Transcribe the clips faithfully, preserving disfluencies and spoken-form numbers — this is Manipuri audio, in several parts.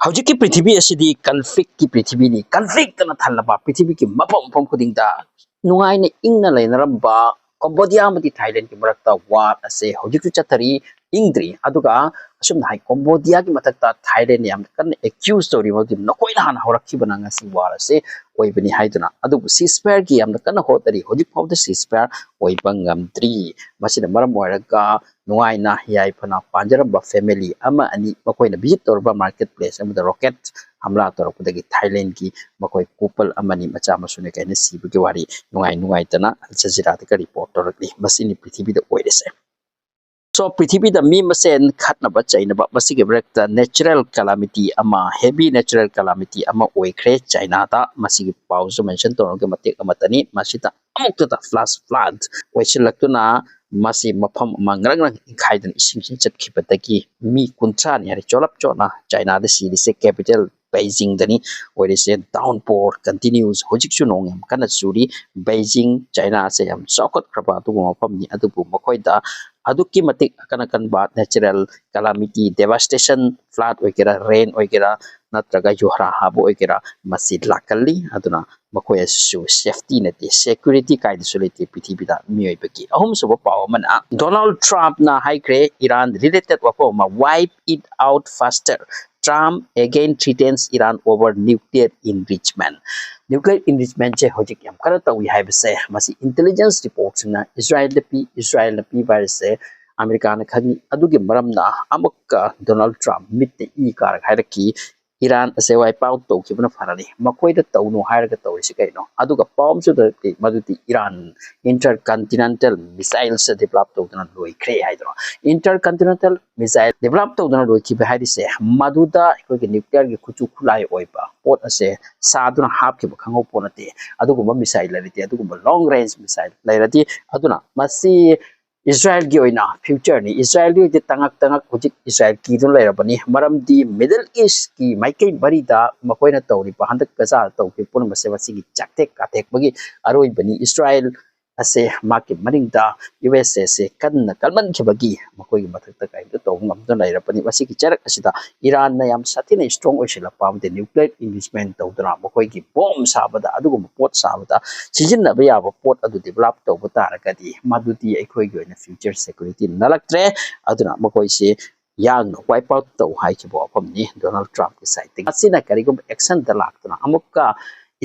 ꯍꯧꯖꯤꯛꯀꯤ ꯄ꯭ꯔꯤꯊꯤꯕꯤ ꯑꯁꯤꯗꯤ ꯀꯟꯐ꯭ꯂꯤꯛꯀꯤ ꯄ꯭ꯔꯤꯊꯤꯕꯤꯅꯤ꯫ ꯀꯟꯐ꯭ꯂꯤꯛꯇꯅ ꯊꯜꯂꯕ ꯄ꯭ꯔꯤꯊꯤꯕꯤꯒꯤ ꯃꯐꯝ ꯃꯐꯝ ꯈꯨꯗꯤꯡꯗ ꯅꯨꯡꯉꯥꯏꯅ ꯏꯪꯅ ꯂꯩꯅꯔꯝꯕ ꯀꯝꯕꯣꯗꯤꯌꯥ ꯑꯃꯗꯤ ꯊꯥꯏꯂꯦꯟꯒꯤ ꯃꯔꯛꯇ ꯋꯥꯔ ꯑꯁꯦ ꯍꯧꯖꯤꯛꯁꯨ ꯆꯠꯊꯔꯤ, ꯏꯪꯗ꯭ꯔꯤ꯫ ꯑꯗꯨꯒ ꯑꯁꯨꯝꯅ ꯍꯥꯏ, ꯀꯝꯕꯣꯗꯤꯌꯥꯒꯤ ꯃꯊꯛꯇ ꯊꯥꯏꯂꯦꯟꯅ ꯌꯥꯝꯅ ꯀꯟꯅ ꯑꯦꯀ꯭ꯌꯨꯁ ꯇꯧꯔꯤ, ꯃꯔꯝꯗꯤ ꯅꯈꯣꯏꯅ ꯍꯥꯟꯅ ꯍꯧꯔꯛꯈꯤꯕꯅ ꯉꯁꯤ ꯋꯥꯔ ꯑꯁꯦ ꯑꯣꯏꯕꯅꯤ ꯍꯥꯏꯗꯨꯅ꯫ ꯑꯗꯨꯕꯨ ꯁꯤꯁꯐꯥꯌꯔꯒꯤ ꯌꯥꯝꯅ ꯀꯟꯅ ꯍꯣꯠꯅꯔꯤ, ꯍꯧꯖꯤꯛ ꯐꯥꯎꯕꯗ ꯁꯤꯁꯐꯥꯌꯔ ꯑꯣꯏꯕ ꯉꯝꯗ꯭ꯔꯤ꯫ ꯃꯁꯤꯅ ꯃꯔꯝ ꯑꯣꯏꯔꯒ ꯅꯨꯡꯉꯥꯏꯅ ꯌꯥꯏꯐꯅ ꯄꯥꯟꯖꯔꯝꯕ ꯐꯦꯃꯤꯂꯤ ꯑꯃ ꯑꯅꯤ ꯃꯈꯣꯏꯅ ꯚꯤꯖꯤꯠ ꯇꯧꯔꯕ ꯃꯥꯔꯀꯦꯠ ꯄ꯭ꯂꯦꯁ ꯑꯃꯗ ꯔꯣꯀꯦꯠ ꯍꯝꯂꯥ ꯇꯧꯔꯛꯄꯗꯒꯤ ꯊꯥꯏꯂꯦꯟꯒꯤ ꯃꯈꯣꯏ ꯀꯣꯄꯜ ꯑꯃꯅꯤ ꯃꯆꯥ ꯃꯁꯨꯅ ꯀꯥꯏꯅ ꯁꯤꯕꯒꯤ ꯋꯥꯔꯤ ꯅꯨꯡꯉꯥꯏ ꯅꯨꯡꯉꯥꯏꯇꯅ ꯑꯜ ꯖꯖꯤꯔꯥꯗꯒ ꯔꯤꯄꯣꯔꯠ ꯇꯧꯔꯛꯂꯤ꯫ ꯃꯁꯤꯅꯤ ꯄ꯭ꯔꯤꯊꯤꯕꯤꯗ ꯑꯣꯏꯔꯤꯁꯦ꯫ So, ꯄ꯭ꯔꯤꯊꯤꯕꯤꯗ ꯃꯤ ꯃꯁꯦꯟ ꯈꯠꯅꯕ ꯆꯩꯅꯕ, ꯃꯁꯤꯒꯤ ꯃꯔꯛꯇ ꯅꯦꯆꯔꯦꯜ ꯀꯦꯂꯥꯃꯤꯇꯤ ꯑꯃ, ꯍꯦꯚꯤ ꯅꯦꯆꯔꯦꯜ ꯀꯦꯂꯥꯃꯤꯇꯤ ꯑꯃ ꯑꯣꯏꯈ꯭ꯔꯦ ꯆꯥꯏꯅꯥꯗ꯫ ꯃꯁꯤꯒꯤ ꯄꯥꯎꯁꯨ ꯃꯦꯟꯁꯟ ꯇꯧꯔꯒ ꯃꯇꯦꯛ ꯑꯃꯠꯇꯅꯤ꯫ ꯃꯁꯤꯗ ꯑꯃꯨꯛꯇꯗ ꯐ꯭ꯂꯥꯁ ꯐ꯭ꯂꯥꯠ ꯑꯣꯏꯁꯤꯜꯂꯛꯇꯨꯅ ꯃꯁꯤ ꯃꯐꯝ ꯑꯃ ꯉꯔꯪ ꯉꯔꯪ ꯏꯪꯈꯥꯏꯗꯨꯅ ꯏꯁꯤꯡꯁꯤꯅ ꯆꯠꯈꯤꯕꯗꯒꯤ ꯃꯤ ꯀꯨꯟꯊ꯭ꯔꯥꯅꯤ ꯍꯥꯏꯔꯦ ꯆꯣꯠꯂꯞ ꯆꯣꯠꯅ ꯆꯥꯏꯅꯥꯗ ꯁꯤꯔꯤꯁꯦ꯫ ꯀꯦꯄꯤꯇꯦꯜ ꯕꯩꯖꯤꯡꯗꯅꯤ ꯑꯣꯏꯔꯤꯁꯦ꯫ Down poor continues. ꯍꯧꯖꯤꯛꯁꯨ ꯅꯣꯡ ꯌꯥꯝ ꯀꯟꯅ ꯆꯨꯔꯤ꯫ ꯕꯩꯖꯤꯡ, ꯆꯥꯏꯅꯥꯁꯦ ꯌꯥꯝ ꯆꯥꯎꯈꯠꯈ꯭ꯔꯕ ꯑꯗꯨꯒꯨꯝꯕ ꯃꯐꯝꯅꯤ, ꯑꯗꯨꯕꯨ ꯃꯈꯣꯏꯗ ꯑꯗꯨꯛꯀꯤ ꯃꯇꯤꯛ ꯑꯀꯟ ꯑꯀꯟꯕ ꯅꯦꯆꯔꯦꯜ ꯀꯦꯂꯥꯃꯤꯇꯤ, ꯗꯦꯕꯥꯁꯇꯦꯁꯟ, ꯐ꯭ꯂꯥꯠ ꯑꯣꯏꯒꯦꯔꯥ, ꯔꯦꯟ ꯑꯣꯏꯒꯦꯔꯥ, ꯅꯠꯇ꯭ꯔꯒ ꯌꯨꯍꯔꯥ ꯍꯥꯕ ꯑꯣꯏꯒꯦꯔꯥ, ꯃꯁꯤ ꯂꯥꯛꯀꯜꯂꯤ꯫ ꯑꯗꯨꯅ ꯃꯈꯣꯏ ꯑꯁꯤꯁꯨ ꯁꯦꯐꯇꯤ ꯅꯠꯇꯦ, ꯁꯦꯀ꯭ꯌꯨꯔꯤꯇꯤ ꯀꯥꯏꯗꯁꯨ ꯂꯩꯇꯦ ꯄ꯭ꯔꯤꯊꯤꯕꯤꯗ ꯃꯤꯑꯣꯏꯕꯒꯤ꯫ ꯑꯍꯨꯝꯁꯨꯕ ꯄꯥꯎ ꯑꯃꯅ, ꯗꯣꯅꯥꯜꯗ ꯇ꯭ꯔꯝꯞꯅ ꯍꯥꯏꯈ꯭ꯔꯦ, ꯏꯔꯥꯟ ꯔꯤꯂꯦꯇꯦꯗ ꯋꯥꯐꯝ ꯑꯃ, "Wipe it out faster, Trump again threatens Iran over nuclear enrichment"꯫ Nuclear ꯏꯟꯔꯤꯆꯃꯦꯟꯁꯦ ꯍꯧꯖꯤꯛ ꯌꯥꯝ ꯀꯟꯅ ꯇꯧꯏ ꯍꯥꯏꯕꯁꯦ ꯃꯁꯤ ꯏꯟꯇꯦꯂꯤꯖꯦꯟꯁ ꯔꯤꯄꯣꯔꯠꯁꯤꯡꯅ ꯏꯁꯔꯥꯌꯦꯜꯗ ꯄꯤ꯫ ꯏꯁꯔꯥꯌꯦꯜꯅ ꯄꯤꯕ ꯍꯥꯏꯔꯤꯁꯦ ꯑꯃꯦꯔꯤꯀꯥꯅ ꯈꯪꯉꯤ꯫ ꯑꯗꯨꯒꯤ ꯃꯔꯝꯅ ꯑꯃꯨꯛꯀ ꯗꯣꯅꯥꯜꯗ ꯇ꯭ꯔꯝꯞ ꯃꯤꯠꯇ ꯏ ꯀꯥꯔꯒ ꯍꯥꯏꯔꯛꯈꯤ, "ꯏꯔꯥꯟ ꯑꯁꯦ ꯋꯥꯏꯞ ꯑꯥꯎꯠ ꯇꯧꯈꯤꯕꯅ ꯐꯔꯅꯤ, ꯃꯈꯣꯏꯗ ꯇꯧꯅꯨ ꯍꯥꯏꯔꯒ ꯇꯧꯔꯤꯁꯤ ꯀꯩꯅꯣ?" ꯑꯗꯨꯒ ꯄꯥꯎ ꯑꯃꯁꯨ ꯇꯧꯔꯛꯈꯤ, ꯃꯗꯨꯗꯤ ꯏꯔꯥꯟ ꯏꯟꯇꯔ ꯀꯟꯇꯤꯅꯦꯟꯇꯦꯜ ꯃꯤꯁꯥꯏꯜꯁ ꯗꯤꯕꯦꯂꯞ ꯇꯧꯗꯨꯅ ꯂꯣꯏꯈ꯭ꯔꯦ ꯍꯥꯏꯗꯅ꯫ ꯏꯟꯇꯔ ꯀꯟꯇꯤꯅꯦꯟꯇꯦꯜ ꯃꯤꯁꯥꯏꯜ ꯗꯤꯕꯦꯂꯞ ꯇꯧꯗꯨꯅ ꯂꯣꯏꯈꯤꯕ ꯍꯥꯏꯔꯤꯁꯦ ꯃꯗꯨꯗ ꯑꯩꯈꯣꯏꯒꯤ ꯅ꯭ꯌꯨꯀ꯭ꯂꯤꯌꯔꯒꯤ ꯈꯨꯠꯁꯨ ꯈꯨꯠꯂꯥꯏ ꯑꯣꯏꯕ ꯄꯣꯠ ꯑꯁꯦ ꯁꯥꯗꯨꯅ ꯍꯥꯞꯈꯤꯕ ꯈꯪꯍꯧ ꯄꯣꯠ ꯅꯠꯇꯦ꯫ ꯑꯗꯨꯒꯨꯝꯕ ꯃꯤꯁꯥꯏꯜ ꯂꯩꯔꯗꯤ, ꯑꯗꯨꯒꯨꯝꯕ ꯂꯣꯡ ꯔꯦꯟꯖ ꯃꯤꯁꯥꯏꯜ ꯂꯩꯔꯗꯤ, ꯑꯗꯨꯅ ꯃꯁꯤ ꯏꯁꯔꯥꯌꯦꯜꯒꯤ ꯑꯣꯏꯅ ꯐ꯭ꯌꯨꯆꯔꯅꯤ꯫ ꯏꯁꯔꯥꯌꯦꯜꯒꯤ ꯑꯣꯏꯅꯗꯤ ꯇꯉꯛ ꯇꯉꯛ ꯍꯧꯖꯤꯛ ꯏꯁꯔꯥꯌꯦꯜ ꯀꯤꯗꯨꯅ ꯂꯩꯔꯕꯅꯤ, ꯃꯔꯝꯗꯤ ꯃꯤꯗꯜ ꯏꯁꯀꯤ ꯃꯥꯏꯀꯩ ꯃꯔꯤꯗ ꯃꯈꯣꯏꯅ ꯇꯧꯔꯤꯕ, ꯍꯟꯗꯛ ꯒꯖꯥꯗ ꯇꯧꯈꯤꯕ ꯄꯨꯝꯅꯃꯛꯁꯦ ꯃꯁꯤꯒꯤ ꯆꯥꯛꯊꯦꯛ ꯀꯥꯊꯦꯛꯄꯒꯤ ꯑꯔꯣꯏꯕꯅꯤ꯫ ꯏꯁꯔꯥꯌꯦꯜ ꯑꯁꯦ ꯃꯍꯥꯛꯀꯤ ꯃꯅꯤꯡꯗ ꯌꯨ ꯑꯦꯁ ꯑꯦꯁꯦ ꯀꯟꯅ ꯀꯟꯃꯟꯈꯤꯕꯒꯤ ꯃꯈꯣꯏꯒꯤ ꯃꯊꯛꯇ ꯀꯔꯤꯝꯇ ꯇꯧꯕ ꯉꯝꯗꯨꯅ ꯂꯩꯔꯕꯅꯤ꯫ ꯃꯁꯤꯒꯤ ꯆꯩꯔꯛ ꯑꯁꯤꯗ ꯏꯔꯥꯟꯅ ꯌꯥꯝ ꯁꯥꯊꯤꯅ ꯏꯁꯇ꯭ꯔꯣꯡ ꯑꯣꯏꯁꯤꯜꯂꯛꯄ ꯑꯃꯗꯤ ꯅ꯭ꯌꯨꯀ꯭ꯂꯤꯌꯔ ꯏꯟꯗꯁꯃꯦꯟ ꯇꯧꯗꯨꯅ ꯃꯈꯣꯏꯒꯤ ꯕꯣꯝ ꯁꯥꯕꯗ, ꯑꯗꯨꯒꯨꯝꯕ ꯄꯣꯠ ꯁꯥꯕꯗ ꯁꯤꯖꯤꯟꯅꯕ ꯌꯥꯕ ꯄꯣꯠ ꯑꯗꯨ ꯗꯤꯕꯂꯞ ꯇꯧꯕ ꯇꯥꯔꯒꯗꯤ ꯃꯗꯨꯗꯤ ꯑꯩꯈꯣꯏꯒꯤ ꯑꯣꯏꯅ ꯐ꯭ꯌꯨꯆꯔ ꯁꯦꯀ꯭ꯌꯨꯔꯤꯇꯤ ꯅꯠꯂꯛꯇ꯭ꯔꯦ꯫ ꯑꯗꯨꯅ ꯃꯈꯣꯏꯁꯤ ꯌꯥꯡꯅ ꯋꯥꯏꯞ ꯑꯥꯎꯠ ꯇꯧ ꯍꯥꯏꯈꯤꯕ ꯋꯥꯐꯝꯅꯤ ꯗꯣꯅꯥꯜꯗ ꯇ꯭ꯔꯝꯞꯀꯤ ꯁꯥꯏꯠꯇꯒꯤ꯫ ꯑꯁꯤꯅ ꯀꯔꯤꯒꯨꯝꯕ ꯑꯦꯛꯁꯟꯗ ꯂꯥꯛꯇꯨꯅ ꯑꯃꯨꯛꯀ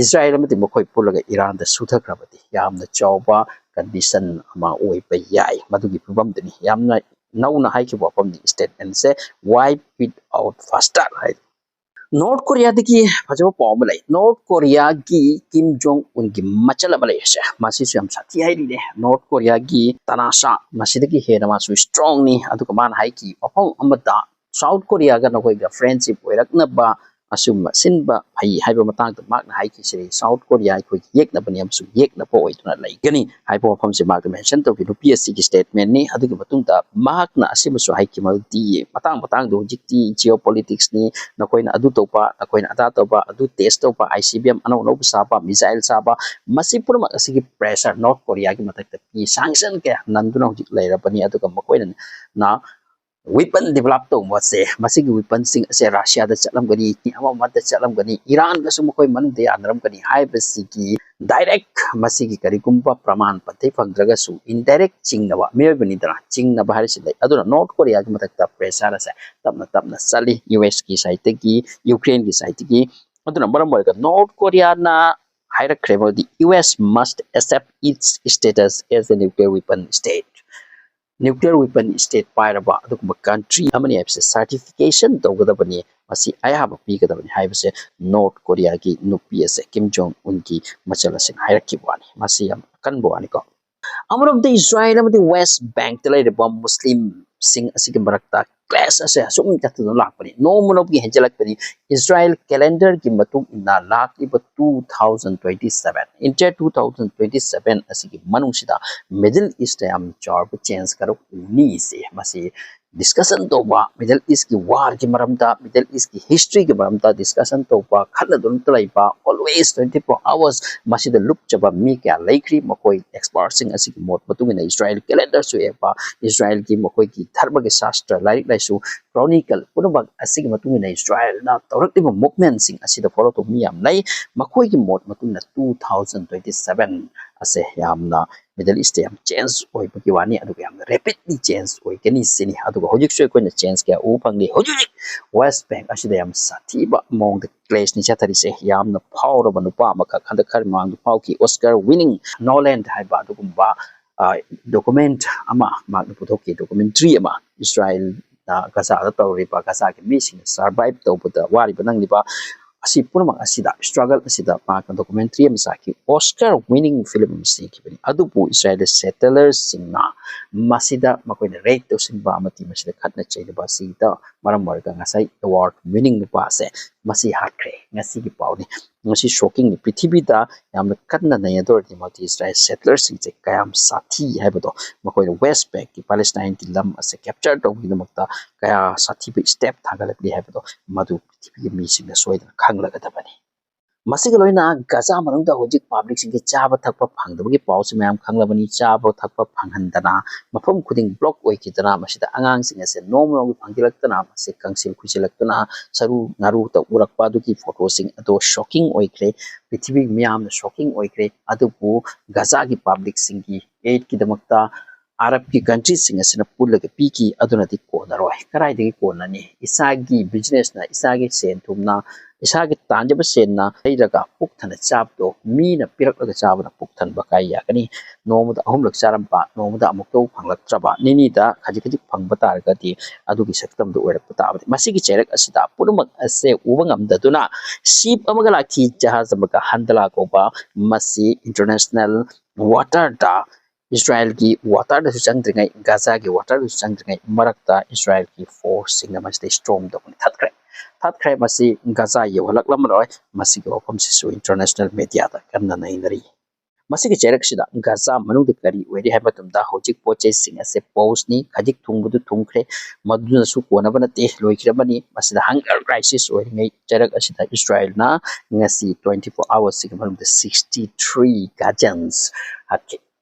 ꯏꯁꯔꯥꯌꯦꯜ ꯑꯃꯗꯤ ꯃꯈꯣꯏ ꯄꯨꯜꯂꯒ ꯏꯔꯥꯟꯗ ꯁꯨꯊꯈ꯭ꯔꯕꯗꯤ ꯌꯥꯝꯅ ꯆꯥꯎꯕ ꯀꯟꯗꯤꯁꯟ ꯑꯃ ꯑꯣꯏꯕ ꯌꯥꯏ꯫ ꯃꯗꯨꯒꯤ ꯐꯤꯕꯝꯗꯨꯅꯤ ꯌꯥꯝꯅ ꯅꯧꯅ ꯍꯥꯏꯈꯤꯕ ꯋꯥꯐꯝꯅꯤ ꯁ꯭ꯇꯦꯠꯃꯦꯟꯁꯦ, "Wipe it out faster" ꯍꯥꯏ꯫ ꯅꯣꯔꯠ ꯀꯣꯔꯤꯌꯥꯗꯒꯤ ꯐꯖꯕ ꯄꯥꯎ ꯑꯃ ꯂꯩ꯫ ꯅꯣꯔꯠ ꯀꯣꯔꯤꯌꯥꯒꯤ ꯀꯤꯝ ꯖꯣꯡ ꯎꯟꯒꯤ ꯃꯆꯜ ꯑꯃ ꯂꯩꯔꯤꯁꯦ, ꯃꯁꯤꯁꯨ ꯌꯥꯝ ꯁꯥꯊꯤ ꯍꯥꯏꯔꯤꯅꯦ꯫ ꯅꯣꯔꯠ ꯀꯣꯔꯤꯌꯥꯒꯤ ꯇꯅꯥꯁꯥ ꯃꯁꯤꯗꯒꯤ ꯍꯦꯟꯅ ꯃꯥꯁꯨ ꯏꯁꯇ꯭ꯔꯣꯡꯅꯤ꯫ ꯑꯗꯨꯒ ꯃꯥꯅ ꯍꯥꯏꯈꯤ ꯃꯐꯝ ꯑꯃꯗ ꯁꯥꯎꯠ ꯀꯣꯔꯤꯌꯥꯒ ꯅꯈꯣꯏꯒ ꯐ꯭ꯔꯦꯟꯁꯤꯞ ꯑꯣꯏꯔꯛꯅꯕ ꯑꯁꯤꯒꯨꯝꯕ ꯁꯤꯟꯕ ꯐꯩ ꯍꯥꯏꯕ ꯃꯇꯥꯡꯗ ꯃꯍꯥꯛꯅ ꯍꯥꯏꯈꯤꯁꯦ, "ꯁꯥꯎꯠ ꯀꯣꯔꯤꯌꯥ ꯑꯩꯈꯣꯏꯒꯤ ꯌꯦꯛꯅꯕꯅꯤ ꯑꯃꯁꯨꯡ ꯌꯦꯛꯅꯕ ꯑꯣꯏꯗꯨꯅ ꯂꯩꯒꯅꯤ" ꯍꯥꯏꯕ ꯋꯥꯐꯝꯁꯦ ꯃꯍꯥꯛꯅ ꯃꯦꯟꯁꯟ ꯇꯧꯈꯤ꯫ ꯅꯨꯄꯤ ꯑꯁꯤꯒꯤ ꯁ꯭ꯇꯦꯠꯃꯦꯟꯅꯤ꯫ ꯑꯗꯨꯒꯤ ꯃꯇꯨꯡꯗ ꯃꯍꯥꯛꯅ ꯑꯁꯤꯃꯁꯨ ꯍꯥꯏꯈꯤ, ꯃꯗꯨꯗꯤ ꯃꯇꯥꯡ ꯃꯇꯥꯡꯗ ꯍꯧꯖꯤꯛꯇꯤ ꯖꯤꯑꯣ ꯄꯣꯂꯤꯇꯤꯛꯁꯅꯤ, ꯅꯈꯣꯏꯅ ꯑꯗꯨ ꯇꯧꯕ, ꯅꯈꯣꯏꯅ ꯑꯗꯥ ꯇꯧꯕ, ꯑꯗꯨ ꯇꯦꯁ ꯇꯧꯕ, ꯑꯥꯏ ꯁꯤ ꯕꯤ ꯑꯦꯝ ꯑꯅꯧ ꯑꯅꯧꯕ ꯁꯥꯕ, ꯃꯤꯁꯥꯏꯜ ꯁꯥꯕ, ꯃꯁꯤ ꯄꯨꯝꯅꯃꯛ ꯑꯁꯤꯒꯤ ꯄ꯭ꯔꯦꯁꯔ ꯅꯣꯔꯠ ꯀꯣꯔꯤꯌꯥꯒꯤ ꯃꯊꯛꯇ ꯄꯤ꯫ ꯁꯥꯡꯁꯟ ꯀꯌꯥ ꯅꯟꯗꯨꯅ ꯍꯧꯖꯤꯛ ꯂꯩꯔꯕꯅꯤ꯫ ꯑꯗꯨꯒ ꯃꯈꯣꯏꯅ ꯋꯤꯄꯟ ꯗꯤꯕꯂꯞ ꯇꯧꯕꯁꯦ, ꯃꯁꯤꯒꯤ ꯋꯤꯄꯟꯁꯤꯡ ꯑꯁꯦ ꯔꯁꯤꯌꯥꯗ ꯆꯠꯂꯝꯒꯅꯤ, ꯑꯃ ꯑꯃꯗ ꯆꯠꯂꯝꯒꯅꯤ, ꯏꯔꯥꯟꯒꯁꯨ ꯃꯈꯣꯏ ꯃꯅꯨꯡꯗ ꯌꯥꯅꯔꯝꯒꯅꯤ ꯍꯥꯏꯕꯁꯤꯒꯤ ꯗꯥꯏꯔꯦꯛ ꯃꯁꯤꯒꯤ ꯀꯔꯤꯒꯨꯝꯕ ꯄ꯭ꯔꯃꯥꯟ ꯄꯟꯊꯩ ꯐꯪꯗ꯭ꯔꯒꯁꯨ ꯏꯟꯗꯥꯏꯔꯦꯛ ꯆꯤꯡꯅꯕ, ꯃꯤꯑꯣꯏꯕꯅꯤꯗꯅ, ꯆꯤꯡꯅꯕ ꯍꯥꯏꯔꯤꯁꯤ ꯂꯩ꯫ ꯑꯗꯨꯅ ꯅꯣꯔꯠ ꯀꯣꯔꯤꯌꯥꯒꯤ ꯃꯊꯛꯇ ꯄ꯭ꯔꯦꯁꯔ ꯑꯁꯦ ꯇꯞꯅ ꯇꯞꯅ ꯆꯠꯂꯤ, ꯌꯨ ꯑꯦꯁꯀꯤ ꯁꯥꯏꯠꯇꯒꯤ, ꯌꯨꯀ꯭ꯔꯦꯟꯒꯤ ꯁꯥꯏꯠꯇꯒꯤ꯫ ꯑꯗꯨꯅ ꯃꯔꯝ ꯑꯣꯏꯔꯒ ꯅꯣꯔꯠ ꯀꯣꯔꯤꯌꯥꯅ ꯍꯥꯏꯔꯛꯈ꯭ꯔꯦ, ꯃꯗꯨꯗꯤ "U S must accept its status as a nuclear weapon state"꯫ Nuclear weapon state ꯄꯥꯏꯔꯕ ꯑꯗꯨꯒꯨꯝꯕ ꯀꯟꯇ꯭ꯔꯤ ꯑꯃꯅꯤ ꯍꯥꯏꯕꯁꯦ ꯁꯔꯇꯤꯐꯤꯀꯦꯁꯟ ꯇꯧꯒꯗꯕꯅꯤ, ꯃꯁꯤ ꯑꯌꯥꯕ ꯄꯤꯒꯗꯕꯅꯤ ꯍꯥꯏꯕꯁꯦ ꯅꯣꯔꯠ ꯀꯣꯔꯤꯌꯥꯒꯤ ꯅꯨꯄꯤ ꯑꯁꯦ, ꯀꯤꯝ ꯖꯣꯡ ꯎꯟꯒꯤ ꯃꯆꯜ ꯑꯁꯤꯅ ꯍꯥꯏꯔꯛꯈꯤꯕ ꯋꯥꯅꯤ꯫ ꯃꯁꯤ ꯌꯥꯝ ꯑꯀꯟꯕ ꯋꯥꯅꯤꯀꯣ꯫ ꯑꯃꯔꯣꯝꯗ ꯏꯁꯔꯥꯌꯦꯜ ꯑꯃꯗꯤ ꯋꯦꯁ ꯕꯦꯡꯛꯇ ꯂꯩꯔꯤꯕ ꯃꯨꯁꯂꯤꯝꯁꯤꯡ ꯑꯁꯤꯒꯤ ꯃꯔꯛꯇ ꯀ꯭ꯂꯦꯁ ꯑꯁꯦ ꯑꯁꯨꯝ ꯆꯠꯊꯗꯨꯅ ꯂꯥꯛꯄꯅꯤ꯫ ꯅꯣꯡꯃ ꯅꯣꯡꯃꯒꯤ ꯍꯦꯟꯖꯜꯂꯛꯄꯅꯤ꯫ ꯏꯁꯔꯥꯌꯦꯜ ꯀꯦꯂꯦꯟꯗꯔꯒꯤ ꯃꯇꯨꯡ ꯏꯟꯅ ꯂꯥꯛꯂꯤꯕ two thousand twenty seven, entire two thousand twenty seven ꯑꯁꯤꯒꯤ ꯃꯅꯨꯡꯁꯤꯗ ꯃꯤꯗꯜ ꯏꯁꯇ ꯌꯥꯝ ꯆꯥꯎꯔꯕ ꯆꯦꯟꯖ ꯈꯔ ꯎꯅꯤꯁꯦ꯫ ꯃꯁꯤ discussion ꯇꯧꯕ, Middle East ꯀꯤ war ꯒꯤ ꯃꯔꯝꯗ, Middle East ꯀꯤ history ꯒꯤ ꯃꯔꯝꯗ discussion ꯇꯧꯕ, ꯈꯠꯅꯗꯨꯅꯇ ꯂꯩꯕ, always twenty four hours ꯃꯁꯤꯗ ꯂꯨꯞꯆꯕ ꯃꯤ ꯀꯌꯥ ꯂꯩꯈ꯭ꯔꯤ꯫ ꯃꯈꯣꯏ expert ꯁꯤꯡ ꯑꯁꯤꯒꯤ ꯃꯣꯠ ꯃꯇꯨꯡ ꯏꯟꯅ Israel calendar ꯁꯨ ꯌꯦꯛꯄ, Israel ꯒꯤ ꯃꯈꯣꯏꯒꯤ ꯙꯔꯃꯒꯤ ꯁꯥꯁꯇ꯭ꯔ, ꯂꯥꯏꯔꯤꯛ ꯂꯥꯏꯁꯨ, chronicle ꯄꯨꯝꯅꯃꯛ ꯑꯁꯤꯒꯤ ꯃꯇꯨꯡ ꯏꯟꯅ Israel ꯅ ꯇꯧꯔꯛꯂꯤꯕ movement ꯁꯤꯡ ꯑꯁꯤꯗ follow ꯇꯧꯕ ꯃꯤ ꯌꯥꯝ ꯂꯩ꯫ ꯃꯈꯣꯏꯒꯤ ꯃꯣꯠ ꯃꯇꯨꯡ ꯏꯟꯅ two thousand twenty seven ꯑꯁꯦ ꯌꯥꯝꯅ Middle East ꯇ ꯌꯥꯝ change ꯑꯣꯏꯕꯒꯤ ꯋꯥꯅꯤ, ꯑꯗꯨꯒ ꯌꯥꯝꯅ rapidly change ꯑꯣꯏꯒꯅꯤ ꯁꯤꯅꯤ꯫ ꯑꯗꯨꯒ ꯍꯧꯖꯤꯛꯁꯨ ꯑꯩꯈꯣꯏꯅ change ꯀꯌꯥ ꯎꯕ ꯐꯪꯂꯤ꯫ ꯍꯧꯖꯤꯛ ꯍꯧꯖꯤꯛ West Bank ꯑꯁꯤꯗ ꯌꯥꯝ ꯁꯥꯊꯤꯕ ꯃꯑꯣꯡꯗ clash ꯅꯤ ꯆꯠꯊꯔꯤꯁꯦ꯫ ꯌꯥꯝꯅ ꯐꯥꯎꯔꯕ ꯅꯨꯄꯥ ꯑꯃꯈꯛ ꯍꯟꯗꯛ ꯈꯔ ꯃꯃꯥꯡꯗ ꯐꯥꯎꯈꯤ, Oscar winning Noland ꯍꯥꯏꯕ ꯑꯗꯨꯒꯨꯝꯕ, ꯑ, document ꯑꯃ ꯃꯍꯥꯛꯅ ꯄꯨꯊꯣꯛꯈꯤ, documentary ꯑꯃ꯫ Israel ꯅ ꯒꯖꯥꯗ ꯇꯧꯔꯤꯕ, ꯒꯖꯥꯒꯤ ꯃꯤꯁꯤꯡꯅ survive ꯇꯧꯕꯗ ꯋꯥꯔꯤꯕ ꯅꯪꯂꯤꯕ ꯑꯁꯤ ꯄꯨꯝꯅꯃꯛ ꯑꯁꯤꯗ, struggle ꯑꯁꯤꯗ ꯃꯍꯥꯛꯅ documentary ꯑꯃ ꯁꯥꯈꯤ, Oscar winning film ꯑꯃ ꯁꯦꯝꯈꯤꯕꯅꯤ꯫ ꯑꯗꯨꯕꯨ Israel ꯒꯤ settlers ꯁꯤꯡꯅ ꯃꯁꯤꯗ ꯃꯈꯣꯏꯅ raid ꯇꯧꯁꯤꯟꯕ ꯑꯃꯗꯤ ꯃꯁꯤꯗ ꯈꯠꯅ ꯆꯩꯅꯕ ꯑꯁꯤꯗ ꯃꯔꯝ ꯑꯣꯏꯔꯒ ꯉꯁꯥꯏ award winning ꯅꯨꯄꯥ ꯑꯁꯦ ꯃꯁꯤ ꯍꯥꯠꯈ꯭ꯔꯦ꯫ ꯉꯁꯤꯒꯤ ꯄꯥꯎꯅꯤ꯫ ꯃꯁꯤ shocking ꯅꯤ꯫ ꯄ꯭ꯔꯤꯊꯤꯕꯤꯗ ꯌꯥꯝꯅ ꯀꯟꯅ ꯅꯩꯅꯗꯧꯔꯤꯕ multi Israel settlers ꯁꯤꯡꯁꯦ ꯀꯌꯥꯝ ꯁꯥꯊꯤ ꯍꯥꯏꯕꯗꯣ, ꯃꯈꯣꯏꯅ West Bank ꯀꯤ, Palestine ꯒꯤ ꯂꯝ ꯑꯁꯦ capture ꯇꯧꯕꯒꯤꯗꯃꯛꯇ ꯀꯌꯥ ꯁꯥꯊꯤꯕ step ꯊꯥꯡꯒꯠꯂꯛꯂꯤ ꯍꯥꯏꯕꯗꯣ ꯃꯗꯨ ꯄ꯭ꯔꯤꯊꯤꯕꯤꯒꯤ ꯃꯤꯁꯤꯡꯅ ꯁꯣꯏꯗꯅ ꯈꯪꯂꯒꯗꯕꯅꯤ꯫ ꯃꯁꯤꯒ ꯂꯣꯏꯅꯅ ꯒꯖꯥ ꯃꯅꯨꯡꯗ ꯍꯧꯖꯤꯛ public ꯁꯤꯡꯒꯤ ꯆꯥꯕ ꯊꯛꯄ ꯐꯪꯗꯕꯒꯤ ꯄꯥꯎꯁꯤ ꯃꯌꯥꯝ ꯈꯪꯂꯕꯅꯤ꯫ ꯆꯥꯕ ꯊꯛꯄ ꯐꯪꯍꯟꯗꯅ ꯃꯐꯝ ꯈꯨꯗꯤꯡ block ꯑꯣꯏꯈꯤꯗꯅ ꯃꯁꯤꯗ ꯑꯉꯥꯡꯁꯤꯡ ꯑꯁꯦ ꯅꯣꯡꯃ ꯅꯣꯡꯃꯒꯤ ꯐꯪꯖꯤꯜꯂꯛꯇꯅ ꯃꯁꯤ ꯀꯪꯁꯤꯜ ꯈꯨꯏꯁꯤꯜꯂꯛꯇꯨꯅ ꯁꯔꯨ ꯉꯥꯔꯨꯇ ꯎꯔꯛꯄ ꯑꯗꯨꯒꯤ photo ꯁꯤꯡ ꯑꯗꯣ shocking ꯑꯣꯏꯈ꯭ꯔꯦ꯫ ꯄ꯭ꯔꯤꯊꯤꯕꯤ ꯃꯤꯌꯥꯝꯅ shocking ꯑꯣꯏꯈ꯭ꯔꯦ꯫ ꯑꯗꯨꯕꯨ ꯒꯖꯥꯒꯤ public ꯁꯤꯡꯒꯤ aid ꯀꯤꯗꯃꯛꯇ Arab ꯀꯤ country ꯁꯤꯡ ꯑꯁꯤꯅ ꯄꯨꯜꯂꯒ ꯄꯤꯈꯤ꯫ ꯑꯗꯨꯅꯗꯤ ꯀꯣꯟꯅꯔꯣꯏ꯫ ꯀꯗꯥꯏꯗꯒꯤ ꯀꯣꯟꯅꯅꯤ? ꯏꯁꯥꯒꯤ business ꯅ, ꯏꯁꯥꯒꯤ ꯁꯦꯟ ꯊꯨꯝꯅ, ꯏꯁꯥꯒꯤ ꯇꯥꯟꯖꯕ ꯁꯦꯟꯅ ꯂꯩꯔꯒ ꯄꯨꯛ ꯊꯟꯅ ꯆꯥꯕꯗꯣ ꯃꯤꯅ ꯄꯤꯔꯛꯂꯒ ꯆꯥꯕꯅ ꯄꯨꯛ ꯊꯟꯕ ꯀꯥꯏ ꯌꯥꯒꯅꯤ? ꯅꯣꯡꯃꯗ ꯑꯍꯨꯝꯂꯛ ꯆꯥꯔꯝꯕ, ꯅꯣꯡꯃꯗ ꯑꯃꯨꯛꯇꯕꯨ ꯐꯪꯂꯛꯇ꯭ꯔꯕ, ꯅꯤꯅꯤꯗ ꯈꯖꯤꯛ ꯈꯖꯤꯛ ꯐꯪꯕ ꯇꯥꯔꯒꯗꯤ ꯑꯗꯨꯒꯤ ꯁꯛꯇꯝꯗꯨ ꯑꯣꯏꯔꯛꯄ ꯇꯥꯕꯅꯤ꯫ ꯃꯁꯤꯒꯤ ꯆꯩꯔꯛ ꯑꯁꯤꯗ ꯄꯨꯝꯅꯃꯛ ꯑꯁꯦ ꯎꯕ ꯉꯝꯗꯗꯨꯅ ship ꯑꯃꯒ ꯂꯥꯛꯈꯤ, ꯖꯍꯥꯖ ꯑꯃꯒ, ꯍꯟꯗꯂꯥ ꯀꯧꯕ, ꯃꯁꯤ international water ꯗ, ꯏꯁꯔꯥꯏꯜꯒꯤ water ꯗꯁꯨ ꯆꯪꯗ꯭ꯔꯤꯉꯩ, ꯒꯖꯥꯒꯤ water ꯗꯁꯨ ꯆꯪꯗ꯭ꯔꯤꯉꯩ ꯃꯔꯛꯇ ꯏꯁꯔꯥꯏꯜꯒꯤ force ꯁꯤꯡꯅ ꯃꯁꯤꯗ storm ꯇꯧꯗꯨꯅ ꯊꯠꯈ꯭ꯔꯦ꯫ ꯊꯠꯈ꯭ꯔꯦ꯫ ꯃꯁꯤ ꯒꯖꯥ ꯌꯧꯍꯜꯂꯛꯂꯝꯃꯔꯣꯏ꯫ ꯃꯁꯤꯒꯤ ꯋꯥꯐꯝꯁꯤꯁꯨ international media ꯗ ꯀꯟꯅ ꯅꯩꯅꯔꯤ꯫ ꯃꯁꯤꯒꯤ ꯆꯩꯔꯛꯁꯤꯗ ꯒꯥꯖꯥ ꯃꯅꯨꯡꯗ ꯀꯔꯤ ꯑꯣꯏꯔꯤ ꯍꯥꯏꯕ ꯃꯇꯝꯗ, ꯍꯧꯖꯤꯛ ꯄꯣꯠ ꯆꯩꯁꯤꯡ ꯑꯁꯦ ꯄꯣꯁꯅꯤ, ꯈꯖꯤꯛ ꯊꯨꯡꯕꯗꯨ ꯊꯨꯡꯈ꯭ꯔꯦ, ꯃꯗꯨꯅꯁꯨ ꯀꯣꯟꯅꯕ ꯅꯠꯇꯦ, ꯂꯣꯏꯈ꯭ꯔꯕꯅꯤ꯫ ꯃꯁꯤꯗ ꯍꯪꯒꯔ ꯀ꯭ꯔꯥꯏꯁꯤꯁ ꯑꯣꯏꯔꯤꯉꯩ ꯆꯩꯔꯛ ꯑꯁꯤꯗ ꯏꯁꯔꯥꯏꯜꯅ ꯉꯁꯤ twenty four hours ꯁꯤꯒꯤ ꯃꯅꯨꯡꯗ sixty three Gazans ꯍꯥꯠꯈꯤ꯫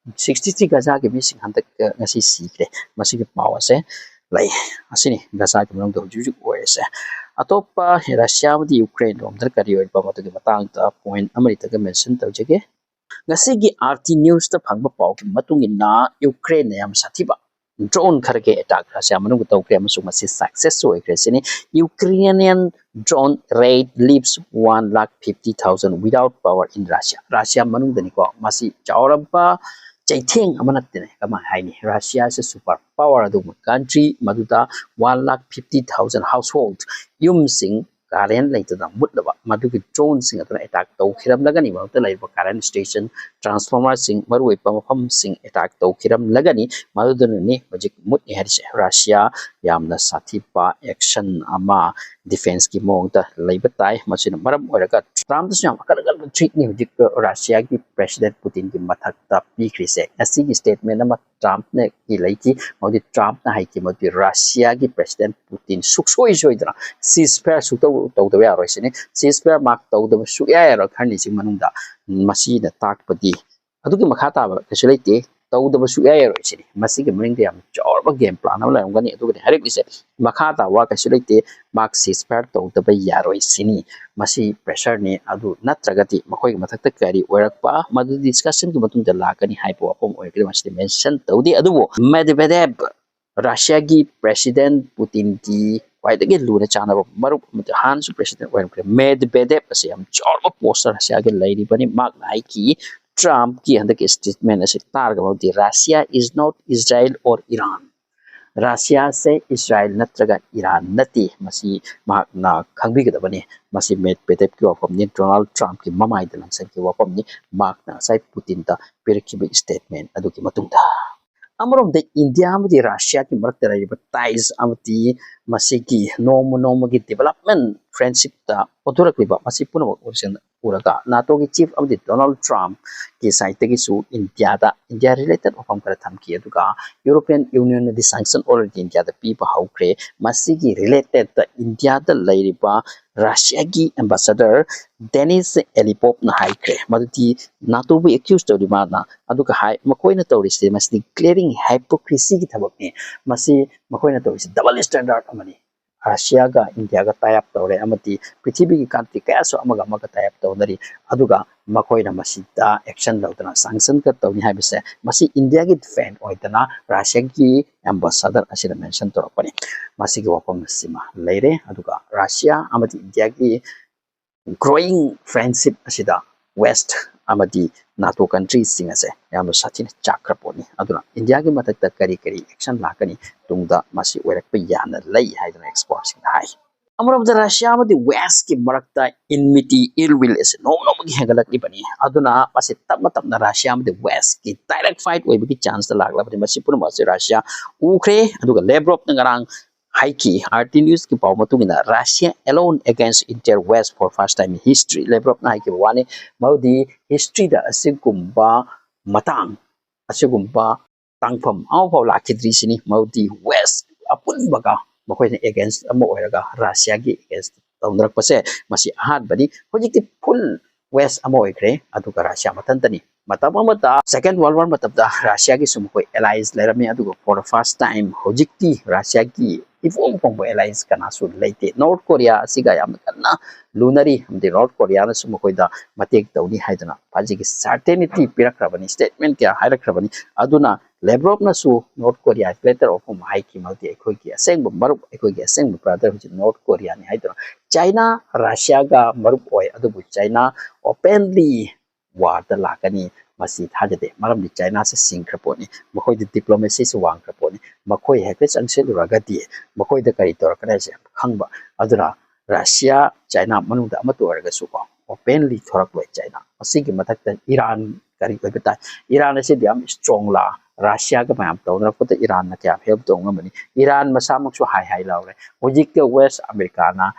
Sixty three ꯒꯥꯖꯥꯒꯤ ꯃꯤꯁꯤꯡ ꯍꯟꯗꯛ, ꯑ, ꯉꯁꯤ ꯁꯤꯈ꯭ꯔꯦ꯫ ꯃꯁꯤꯒꯤ ꯄꯥꯎ ꯑꯁꯦ ꯂꯩ꯫ ꯑꯁꯤꯅꯤ ꯒꯥꯖꯥꯒꯤ ꯃꯅꯨꯡꯗ ꯍꯧꯖꯤꯛ ꯍꯧꯖꯤꯛ ꯑꯣꯏꯔꯤꯁꯦ꯫ ꯑꯇꯣꯞꯄ ꯔꯁꯤꯌꯥ ꯑꯃꯗꯤ ꯌꯨꯀ꯭ꯔꯦꯟ ꯂꯣꯝꯗ ꯀꯔꯤ ꯑꯣꯏꯕ, ꯃꯗꯨꯒꯤ ꯃꯇꯥꯡꯗ ꯄꯣꯏꯟ ꯑꯃꯅꯤꯇꯒ ꯃꯦꯟꯁꯟ ꯇꯧꯖꯒꯦ꯫ ꯉꯁꯤꯒꯤ RT Newsꯇ ꯐꯪꯕ ꯄꯥꯎꯒꯤ ꯃꯇꯨꯡ ꯏꯟꯅ, ꯌꯨꯀ꯭ꯔꯦꯟꯅ ꯌꯥꯝ ꯁꯥꯊꯤꯕ ꯗ꯭ꯔꯣꯟ ꯈꯔꯒꯤ ꯑꯦꯇꯥꯛ ꯔꯁꯤꯌꯥ ꯃꯅꯨꯡꯗ ꯇꯧꯈ꯭ꯔꯦ ꯑꯃꯁꯨꯡ ꯃꯁꯤ ꯁꯛꯁꯦꯁ ꯑꯣꯏꯈ꯭ꯔꯦ ꯁꯤꯅꯤ꯫ Ukrainian drone raid leaves one lakh fifty thousand without power in Russia. Russia ꯃꯅꯨꯡꯗꯅꯤꯀꯣ, ꯃꯁꯤ ꯆꯥꯎꯔꯕ ꯆꯩꯊꯦꯡ ꯑꯃ ꯅꯠꯇꯦꯅꯦ꯫ ꯀꯃꯥꯏꯅ ꯍꯥꯏꯅꯤ? ꯔꯁꯤꯌꯥꯁꯦ ꯁꯨꯄꯔ ꯄꯥꯋꯔ ꯑꯗꯨꯒꯨꯝꯕ ꯀꯟꯇ꯭ꯔꯤ ꯃꯗꯨꯗ one lakh fifty thousand household, ꯌꯨꯝꯁꯤꯡ ꯀꯥꯔꯦꯟ ꯂꯩꯇꯅ ꯃꯨꯠꯂꯕ, ꯃꯗꯨꯒꯤ ꯗ꯭ꯔꯣꯟꯁꯤꯡ ꯑꯗꯨꯅ ꯑꯦꯇꯥꯛ ꯇꯧꯈꯤꯔꯝꯂꯒꯅꯤ꯫ ꯃꯗꯨꯗ ꯂꯩꯔꯤꯕ ꯀꯥꯔꯦꯟ ꯁ꯭ꯇꯦꯁꯟ, ꯇ꯭ꯔꯥꯟꯁꯐꯣꯔꯃꯔꯁꯤꯡ, ꯃꯔꯨꯑꯣꯏꯕ ꯃꯐꯝꯁꯤꯡ ꯑꯦꯇꯥꯛ ꯇꯧꯈꯤꯔꯝꯂꯒꯅꯤ꯫ ꯃꯗꯨꯗꯨꯅꯅꯤ ꯍꯧꯖꯤꯛ ꯃꯨꯠꯂꯤ ꯍꯥꯏꯔꯤꯁꯦ꯫ ꯔꯁꯤꯌꯥ ꯌꯥꯝꯅ ꯁꯥꯊꯤꯕ ꯑꯦꯛꯁꯟ ꯑꯃ ꯗꯤꯐꯦꯟꯁꯀꯤ ꯃꯑꯣꯡꯗ ꯂꯩꯕ ꯇꯥꯏ꯫ ꯃꯁꯤꯅ ꯃꯔꯝ ꯑꯣꯏꯔꯒ ꯇ꯭ꯔꯝꯞꯇꯁꯨ ꯌꯥꯝ ꯑꯀꯟ ꯑꯀꯟꯕ ꯊ꯭ꯔꯤꯠꯅꯤ ꯍꯧꯖꯤꯛ ꯔꯁꯤꯌꯥꯒꯤ ꯄ꯭ꯔꯦꯁꯤꯗꯦꯟ ꯄꯨꯇꯤꯟꯒꯤ ꯃꯊꯛꯇ ꯄꯤꯈ꯭ꯔꯤꯁꯦ꯫ ꯉꯁꯤꯒꯤ ꯁ꯭ꯇꯦꯠꯃꯦꯟ ꯑꯃ ꯇ꯭ꯔꯝꯞꯅ ꯂꯩꯈꯤ꯫ ꯃꯗꯨꯗꯤ ꯇ꯭ꯔꯝꯞꯅ ꯍꯥꯏꯈꯤ, ꯃꯗꯨꯗꯤ ꯔꯁꯤꯌꯥꯒꯤ ꯄ꯭ꯔꯦꯁꯤꯗꯦꯟ ꯄꯨꯇꯤꯟ ꯁꯨꯛꯁꯣꯏ ꯁꯣꯏꯗꯅ ꯁꯤꯖꯐꯥꯌꯔ ꯁꯨꯛꯇꯧ ꯇꯧꯗꯕ ꯌꯥꯔꯣꯏ ꯁꯤꯅꯤ꯫ ꯁꯤꯖꯐꯥꯌꯔ ꯃꯥꯔꯛ ꯇꯧꯗꯕ ꯁꯨꯛꯌꯥ ꯌꯥꯔꯣꯏ ꯈꯔꯅꯤꯁꯤꯒꯤ ꯃꯅꯨꯡꯗ꯫ ꯃꯁꯤꯅ ꯇꯥꯛꯄꯗꯤ ꯑꯗꯨꯒꯤ ꯃꯈꯥ ꯇꯥꯕ ꯀꯩꯁꯨ ꯂꯩꯇꯦ, ꯇꯧꯗꯕ ꯁꯨꯛꯌꯥ ꯌꯥꯔꯣꯏ ꯁꯤꯅꯤ꯫ ꯃꯁꯤꯒꯤ ꯃꯅꯤꯡꯗ ꯌꯥꯝ ꯆꯥꯎꯔꯕ ꯒꯦꯝ ꯄ꯭ꯂꯥꯟ ꯑꯃ ꯂꯩꯔꯝꯒꯅꯤ꯫ ꯑꯗꯨꯒꯗꯤ ꯍꯥꯏꯔꯛꯂꯤꯁꯦ, ꯃꯈꯥ ꯇꯥꯕ ꯋꯥ ꯀꯩꯁꯨ ꯂꯩꯇꯦ, ꯃꯥꯔꯛ ꯁꯤꯖꯐꯥꯌꯔ ꯇꯧꯗꯕ ꯌꯥꯔꯣꯏ ꯁꯤꯅꯤ꯫ ꯃꯁꯤ ꯄ꯭ꯔꯦꯁꯔꯅꯤ꯫ ꯑꯗꯨ ꯅꯠꯇ꯭ꯔꯒꯗꯤ ꯃꯈꯣꯏꯒꯤ ꯃꯊꯛꯇ ꯀꯔꯤ ꯑꯣꯏꯔꯛꯄ, ꯃꯗꯨ ꯗꯤꯁꯀꯁꯟꯒꯤ ꯃꯇꯨꯡꯗ ꯂꯥꯛꯀꯅꯤ ꯍꯥꯏꯕ ꯋꯥꯐꯝ ꯑꯣꯏꯔꯒꯗꯤ ꯃꯁꯤꯗ ꯃꯦꯟꯁꯟ ꯇꯧꯗꯦ꯫ ꯑꯗꯨꯕꯨ ꯃꯦꯗꯚꯦꯗꯦꯚ ꯔꯁꯤꯌꯥꯒꯤ ꯄ꯭ꯔꯦꯁꯤꯗꯦꯟ ꯄꯨꯇꯤꯟꯒꯤ ꯈ꯭ꯋꯥꯏꯗꯒꯤ ꯂꯨꯅ ꯆꯥꯟꯅꯕ ꯃꯔꯨꯞ ꯑꯃꯗꯤ ꯍꯥꯟꯅꯁꯨ ꯄ꯭ꯔꯦꯁꯤꯗꯦꯟ ꯑꯣꯏꯔꯝꯈ꯭ꯔꯦ ꯃꯦꯗꯚꯦꯗꯦꯚ ꯑꯁꯤ ꯌꯥꯝ ꯆꯥꯎꯔꯕ ꯄꯣꯁꯇ ꯔꯁꯤꯌꯥꯒꯤ ꯂꯩꯔꯤꯕꯅꯤ꯫ ꯃꯍꯥꯛꯅ ꯍꯥꯏꯈꯤ, ꯇ꯭ꯔꯝꯞꯀꯤ ꯍꯟꯗꯛꯀꯤ ꯁ꯭ꯇꯦꯠꯃꯦꯟ ꯑꯁꯤ ꯇꯥꯔꯒ ꯃꯗꯨꯗꯤ Russia is not Israel or Iran꯫ ꯔꯁꯤꯌꯥꯁꯦ ꯏꯁꯔꯥꯏꯜ ꯅꯠꯇ꯭ꯔꯒ ꯏꯔꯥꯟ ꯅꯠꯇꯦ꯫ ꯃꯁꯤ ꯃꯍꯥꯛꯅ ꯈꯪꯕꯤꯒꯗꯕꯅꯤ꯫ ꯃꯁꯤ ꯃꯦꯗꯚꯦꯗꯦꯚꯀꯤ ꯋꯥꯐꯝꯅꯤ, ꯗꯣꯅꯥꯜꯗ ꯇ꯭ꯔꯝꯞꯀꯤ ꯃꯃꯥꯏꯗ ꯂꯪꯁꯤꯟꯈꯤꯕ ꯋꯥꯐꯝꯅꯤ, ꯃꯍꯥꯛꯅ ꯉꯁꯥꯏ ꯄꯨꯇꯤꯟꯗ ꯄꯤꯔꯛꯈꯤꯕ ꯁ꯭ꯇꯦꯠꯃꯦꯟ ꯑꯗꯨꯒꯤ ꯃꯇꯨꯡꯗ꯫ ꯑꯃꯔꯣꯝꯗ ꯏꯟꯗꯤꯌꯥ ꯑꯃꯗꯤ ꯔꯁꯤꯌꯥꯒꯤ ꯃꯔꯛꯇ ꯂꯩꯔꯤꯕ ꯇꯥꯏꯁ ꯑꯃꯗꯤ ꯃꯁꯤꯒꯤ ꯅꯣꯡꯃ ꯅꯣꯡꯃꯒꯤ ꯗꯤꯕꯂꯞꯃꯦꯟ, ꯐ꯭ꯔꯦꯟꯁꯤꯞꯇ ꯑꯣꯟꯊꯣꯔꯛꯂꯤꯕ, ꯃꯁꯤ ꯄꯨꯝꯅꯃꯛ ꯎꯔꯁꯦꯅ ꯎꯔꯒ ꯅꯥꯇꯣꯒꯤ ꯆꯤꯐ ꯑꯃꯗꯤ ꯗꯣꯅꯥꯜꯗ ꯇ꯭ꯔꯝꯞꯀꯤ ꯁꯥꯏꯠꯇꯒꯤꯁꯨ ꯏꯟꯗꯤꯌꯥꯗ, ꯏꯟꯗꯤꯌꯥ ꯔꯤꯂꯦꯇꯦꯠ ꯋꯥꯐꯝ ꯈꯔ ꯊꯝꯈꯤ꯫ ꯑꯗꯨꯒ ꯌꯨꯔꯣꯄꯤꯌꯟ ꯌꯨꯅꯤꯌꯟꯅꯗꯤ ꯁꯦꯡꯁꯟ ꯑꯣꯜꯔꯦꯗꯤ ꯏꯟꯗꯤꯌꯥꯗ ꯄꯤꯕ ꯍꯧꯈ꯭ꯔꯦ꯫ ꯃꯁꯤꯒꯤ ꯔꯤꯂꯦꯇꯦꯠꯇ ꯏꯟꯗꯤꯌꯥꯗ ꯂꯩꯔꯤꯕ ꯔꯁꯤꯌꯥꯒꯤ ꯑꯦꯝꯕꯦꯁꯦꯗꯔ ꯗꯦꯅꯤꯁ ꯑꯦꯂꯤꯄꯣꯞꯅ ꯍꯥꯏꯈ꯭ꯔꯦ ꯃꯗꯨꯗꯤ ꯅꯥꯇꯣꯕꯨ ꯑꯦꯀ꯭ꯌꯨꯁ ꯇꯧꯔꯤ ꯃꯥꯅ, ꯑꯗꯨꯒ ꯍꯥꯏ ꯃꯈꯣꯏꯅ ꯇꯧꯔꯤꯁꯦ ꯃꯁꯤꯗꯤ ꯀ꯭ꯂꯤꯌꯥꯔꯤꯡ ꯍꯥꯏꯄꯣꯀ꯭ꯔꯤꯁꯤꯒꯤ ꯊꯕꯛꯅꯤ꯫ ꯃꯁꯤ ꯃꯈꯣꯏꯅ ꯇꯧꯔꯤꯁꯦ ꯗꯕꯜ ꯁ꯭ꯇꯦꯟꯗꯔꯗ ꯑꯃꯅꯤ꯫ ꯔꯁꯤꯌꯥꯒ ꯏꯟꯗꯤꯌꯥꯒ ꯇꯥꯏ ꯑꯞ ꯇꯧꯔꯦ ꯑꯃꯗꯤ ꯄ꯭ꯔꯤꯊꯤꯕꯤꯒꯤ ꯀꯟꯇ꯭ꯔꯤ ꯀꯌꯥꯁꯨ ꯑꯃꯒ ꯑꯃꯒ ꯇꯥꯏ ꯑꯞ ꯇꯧꯅꯔꯤ꯫ ꯑꯗꯨꯒ ꯃꯈꯣꯏꯅ ꯃꯁꯤꯗ ꯑꯦꯛꯁꯟ ꯂꯧꯗꯅ ꯁꯦꯡꯁꯟꯒ ꯇꯧꯅꯤ ꯍꯥꯏꯕꯁꯦ ꯃꯁꯤ ꯏꯟꯗꯤꯌꯥꯒꯤ ꯗꯤꯐꯦꯟ ꯑꯣꯏꯗꯅ ꯔꯁꯤꯌꯥꯒꯤ ꯑꯦꯝꯕꯦꯁꯦꯗꯔ ꯑꯁꯤꯅ ꯃꯦꯟꯁꯟ ꯇꯧꯔꯛꯄꯅꯤ꯫ ꯃꯁꯤꯒꯤ ꯋꯥꯐꯝ ꯑꯁꯤꯃ ꯂꯩꯔꯦ꯫ ꯑꯗꯨꯒ ꯔꯁꯤꯌꯥ ꯑꯃꯗꯤ ꯏꯟꯗꯤꯌꯥꯒꯤ ꯒ꯭ꯔꯣꯌꯤꯡ ꯐ꯭ꯔꯦꯟꯁꯤꯞ ꯑꯁꯤꯗ ꯋꯦꯁ꯭ꯠ ꯑꯃꯗꯤ ꯅꯥꯇꯣ ꯀꯟꯇ꯭ꯔꯤꯁꯤꯡ ꯑꯁꯦ ꯌꯥꯝꯅ ꯁꯥꯊꯤꯅ ꯆꯥꯛꯈ꯭ꯔ ꯄꯣꯠꯅꯤ꯫ ꯑꯗꯨꯅ ꯏꯟꯗꯤꯌꯥꯒꯤ ꯃꯊꯛꯇ ꯀꯔꯤ ꯀꯔꯤ ꯑꯦꯛꯁꯟ ꯂꯥꯛꯀꯅꯤ ꯇꯨꯡꯗ ꯃꯁꯤ ꯑꯣꯏꯔꯛꯄ ꯌꯥꯅ ꯂꯩ ꯍꯥꯏꯗꯅ ꯑꯦꯛꯁꯄꯔꯠꯁꯤꯡꯅ ꯍꯥꯏ꯫ ꯑꯃꯔꯣꯝꯗ ꯔꯁꯤꯌꯥ ꯑꯃꯗꯤ ꯋꯦꯁ꯭ꯠꯀꯤ ꯃꯔꯛꯇ ꯏꯟꯃꯤꯇꯤ, ꯏꯜ ꯋꯤꯜ ꯑꯁꯤ ꯅꯣꯡꯃ ꯅꯣꯡꯃꯒꯤ ꯍꯦꯟꯒꯠꯂꯛꯂꯤꯕꯅꯤ꯫ ꯑꯗꯨꯅ ꯃꯁꯤ ꯇꯞꯅ ꯇꯞꯅ ꯔꯁꯤꯌꯥ ꯑꯃꯗꯤ ꯋꯦꯁ꯭ꯠꯀꯤ ꯗꯥꯏꯔꯦꯛ ꯐꯥꯏꯠ ꯑꯣꯏꯕꯒꯤ ꯆꯥꯟꯁꯇ ꯂꯥꯛꯂꯕꯅꯤ꯫ ꯃꯁꯤ ꯄꯨꯝꯅꯃꯛ ꯑꯁꯤ ꯔꯁꯤꯌꯥ ꯎꯈ꯭ꯔꯦ꯫ ꯑꯗꯨꯒ ꯂꯦꯕ꯭ꯔꯣꯞꯅ ꯉꯔꯥꯡ ꯍꯥꯏꯈꯤ, ꯑꯥꯔ ꯇꯤ ꯅ꯭ꯌꯨꯁꯀꯤ ꯄꯥꯎ ꯃꯇꯨꯡ ꯏꯟꯅ, "Russia alone against entire West for first time in history." ꯂꯦꯕ꯭ꯔꯣꯞꯅ ꯍꯥꯏꯈꯤꯕ ꯋꯥꯅꯤ꯫ ꯃꯗꯨꯗꯤ ꯍꯤꯁꯇ꯭ꯔꯤꯗ ꯑꯁꯤꯒꯨꯝꯕ ꯃꯇꯥꯡ, ꯑꯁꯤꯒꯨꯝꯕ ꯇꯥꯡꯐꯝ ꯑꯃꯐꯥꯎ ꯂꯥꯛꯈꯤꯗ꯭ꯔꯤ ꯁꯤꯅꯤ꯫ ꯃꯗꯨꯗꯤ ꯋꯦꯁ꯭ꯠ ꯑꯄꯨꯟꯕꯒ ꯃꯈꯣꯏꯅ ꯑꯦꯒꯦꯟꯁ ꯑꯃ ꯑꯣꯏꯔꯒ ꯔꯁꯤꯌꯥꯒꯤ ꯑꯦꯒꯦꯟꯁ ꯇꯧꯅꯔꯛꯄꯁꯦ ꯃꯁꯤ ꯑꯍꯥꯟꯕꯅꯤ꯫ ꯍꯧꯖꯤꯛꯇꯤ ꯐꯨꯜ ꯋꯦꯁ꯭ꯠ ꯑꯃ ꯑꯣꯏꯈ꯭ꯔꯦ, ꯑꯗꯨꯒ ꯔꯁꯤꯌꯥ ꯃꯊꯟꯇꯅꯤ꯫ ꯃꯇꯝ ꯑꯃꯗ ꯁꯦꯀꯦꯟ ꯋꯥꯔꯜ ꯋꯥꯔ ꯃꯇꯝꯗ ꯔꯁꯤꯌꯥꯒꯤꯁꯨ ꯃꯈꯣꯏ ꯑꯦꯂꯥꯏꯁ ꯂꯩꯔꯝꯃꯤ, ꯑꯗꯨꯒ for the first time ꯍꯧꯖꯤꯛꯇꯤ ꯔꯁꯤꯌꯥꯒꯤ ꯏꯐꯣꯡ ꯐꯣꯡꯕ ꯑꯦꯂꯥꯏꯁ ꯀꯅꯥꯁꯨ ꯂꯩꯇꯦ꯫ ꯅꯣꯔꯠ ꯀꯣꯔꯤꯌꯥ ꯑꯁꯤꯒ ꯌꯥꯝꯅ ꯀꯟꯅ ꯂꯨꯅꯔꯤ, ꯑꯃꯗꯤ ꯅꯣꯔꯠ ꯀꯣꯔꯤꯌꯥꯅꯁꯨ ꯃꯈꯣꯏꯗ ꯃꯇꯦꯡ ꯇꯧꯅꯤ ꯍꯥꯏꯗꯅ ꯐꯥꯖꯤꯒꯤ ꯁꯥꯔꯇꯦꯅꯤꯇꯤ ꯄꯤꯔꯛꯈ꯭ꯔꯕꯅꯤ, ꯁ꯭ꯇꯦꯠꯃꯦꯟ ꯀꯌꯥ ꯍꯥꯏꯔꯛꯈ꯭ꯔꯕꯅꯤ꯫ ꯑꯗꯨꯅ ꯂꯦꯕ꯭ꯔꯣꯞꯅꯁꯨ ꯅꯣꯔꯠ ꯀꯣꯔꯤꯌꯥ ꯂꯦꯇꯔ ꯑꯣꯐ ꯍꯥꯏꯈꯤ, ꯃꯗꯨꯗꯤ ꯑꯩꯈꯣꯏꯒꯤ ꯑꯁꯦꯡꯕ ꯃꯔꯨꯞ, ꯑꯩꯈꯣꯏꯒꯤ ꯑꯁꯦꯡꯕ ꯕ꯭ꯔꯗꯔ ꯍꯧꯖꯤꯛ ꯅꯣꯔꯠ ꯀꯣꯔꯤꯌꯥꯅꯤ ꯍꯥꯏꯗꯨꯅ꯫ ꯆꯥꯏꯅꯥ ꯔꯁꯤꯌꯥꯒ ꯃꯔꯨꯞ ꯑꯣꯏ, ꯑꯗꯨꯕꯨ ꯆꯥꯏꯅꯥ ꯑꯣꯄꯦꯟꯂꯤ ꯋꯥꯔꯗ ꯂꯥꯛꯀꯅꯤ, ꯃꯁꯤ ꯊꯥꯖꯗꯦ꯫ ꯃꯔꯝꯗꯤ ꯆꯥꯏꯅꯥꯁꯦ ꯁꯤꯡꯈ꯭ꯔ ꯄꯣꯠꯅꯤ, ꯃꯈꯣꯏꯗꯤ ꯗꯤꯄ꯭ꯂꯣꯃꯦꯁꯤꯁꯦ ꯋꯥꯡꯈ꯭ꯔ ꯄꯣꯠꯅꯤ꯫ ꯃꯈꯣꯏ ꯍꯦꯛꯇ ꯆꯪꯁꯤꯜꯂꯨꯔꯒꯗꯤ ꯃꯈꯣꯏꯗ ꯀꯔꯤ ꯇꯧꯔꯛꯀꯅꯤ ꯍꯥꯏꯁꯦ ꯈꯪꯕ꯫ ꯑꯗꯨꯅ ꯔꯁꯤꯌꯥ, ꯆꯥꯏꯅꯥ ꯃꯅꯨꯡꯗ ꯑꯃꯠꯇ ꯑꯣꯏꯔꯒꯁꯨꯀꯣ, ꯑꯣꯄꯦꯟꯂꯤ ꯊꯣꯔꯛꯂꯣꯏ ꯆꯥꯏꯅꯥ꯫ ꯑꯁꯤꯒꯤ ꯃꯊꯛꯇ ꯏꯔꯥꯟ ꯀꯔꯤ ꯑꯣꯏꯕ ꯇꯥꯏ? ꯏꯔꯥꯟ ꯑꯁꯤꯗꯤ ꯌꯥꯝ ꯏꯁꯇ꯭ꯔꯣꯡ ꯂꯥ, ꯔꯁꯤꯌꯥꯒ ꯃꯌꯥꯝ ꯇꯧꯅꯔꯛꯄꯗ ꯏꯔꯥꯟꯅ ꯀꯌꯥꯝ ꯍꯦꯜꯞ ꯇꯧ ꯉꯝꯕꯅꯤ? ꯏꯔꯥꯟ ꯃꯁꯥꯃꯛꯁꯨ ꯍꯥꯏ ꯍꯥꯏ ꯂꯥꯎꯔꯦ꯫ ꯍꯧꯖꯤꯛꯇ ꯋꯦꯁ꯭ꯠ ꯑꯃꯦꯔꯤꯀꯥꯅ